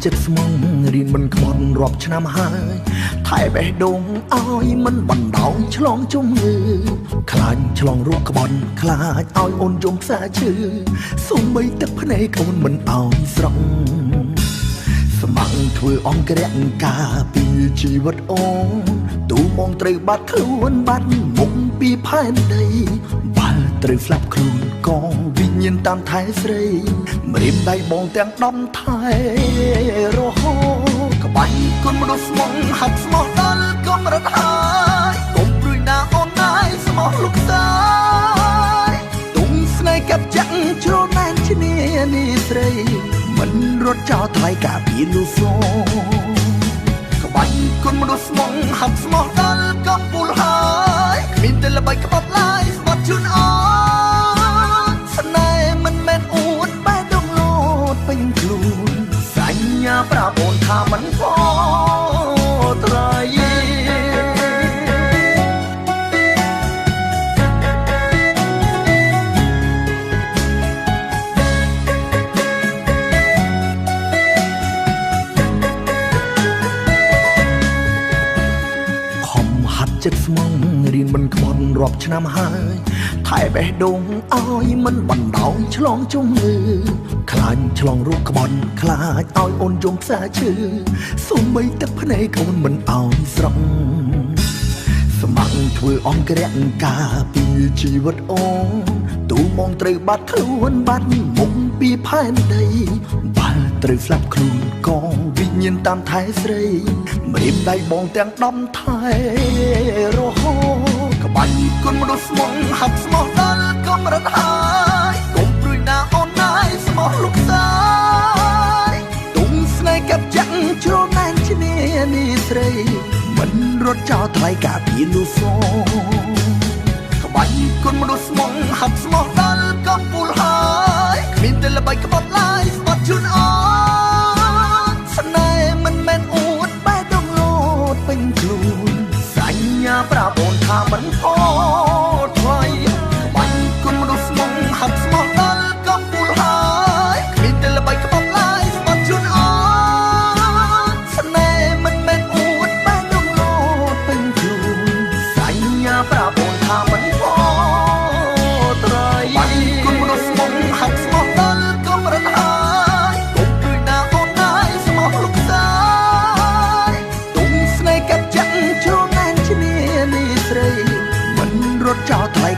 ចិត្តស្មងរៀនមិនក្បត់រាប់ឆ្នាំហើយថែបេះដូងឲ្យមិនបណ្ដោងឆ្លងជំងឺខ្លាចឆ្លងរោគក្បត់ខ្លាចឲ្យអូនយំផ្សាឈឺសូម្បីទឹកភ្នែកអូនមិនឲ្យស្រង់ស្ម័គ្រធ្វើអង្គរៈការពីជីវិតអូនទូមកត្រូវបាត់ខ្លួនបាត់មុខពីផែនដីបើត្រូវស្លាប់ខ្លួនក៏វិញ្ញាណតាមថែស្រីម្រាមដៃបងទាំងដំថែរហូតក្បាញ់គុណមនុស្សស្មងហាត់ស្មោះដល់កម្រិតហើយកុំព្រួយណាអូនណាយស្មោះលោកសាយទុំស្នេហ៍កាប់ចាក់ជ្រុលណែនឈ្នានេះស្រីមិនរត់ចោលថ្លៃការពីលូសូក្បាញ់គុណមនុស្សស្មងហាត់ស្មោះដល់កំពូលហើយគ្មានតែល្បីក្បត់ឡើយស្បត់ជូនអូនស្នេហ៍មិនមែនអួតបែដងលោតពេញខ្លួនសញ្ញាប្រាប់អូនថាមិនផត្រៃចិត្តស្មងរៀនមិនក្បត់រាប់ឆ្នាំហើយថែបេះដូងឲ្យមិនបណ្ដោងឆ្លងជំងឺខ្លាចឆ្លងរោគក្បត់ខ្លាចឲ្យអូនយំផ្សាឈឺសូម្បីទឹកភ្នែកអូនមិនឲ្យស្រង់ស្ម័គ្រធ្វើអង្គរៈការពីជីវិតអូនទូមកត្រូវបាត់ខ្លួនបាត់មុខពីផែនដីបើត្រូវស្លាប់ខ្លួនក៏វិញ្ញាណតាមថែស្រីម្រាមដៃបងទាំងដំថែរហូតក្បាញ់គុណមនុស្សស្មងហាត់ស្មោះដល់កម្រិតហើយកុំព្រួយណាអូនណាយស្មោះលោកសាយទុំស្នេហ៍កាប់ចាក់ជ្រុលណែនឈ្នានេះស្រីមិនរត់ចោលថ្លៃការពីលូសូក្បាញ់គុណមនុស្សស្មងហាត់ស្មោះដល់កំពូលហើយគ្មានតែល្បីក្បត់ឡើយស្បត់ជូនអូនស្នេហ៍មិនមែនអួតបែដងលោតពេញខ្លួនសញ្ញាប្រាប់អូនថាមិនផថ្លៃក្បាញ់គុណមនុស្សស្មងហាត់ស្មោះដល់កំពូលហើយគ្មានតែល្បីក្បត់ឡើយស្បត់ជូនអូនស្នេហ៍មិនមែនអួតបែដងលោតពេញខ្លួនសញ្ញាប្រាប់អូនថាមិនផថ្លៃក្បាញ់គុណមនុស្សស្មងហាត់ស្មោះដល់កម្រិតហើយកុំព្រួយណាអូនណាយស្មោះលោកសាយទុំស្នេហ៍កាប់ចាក់ជ្រុលណែនឈ្នានេះស្រីមិនរត់ចោលថ្លៃ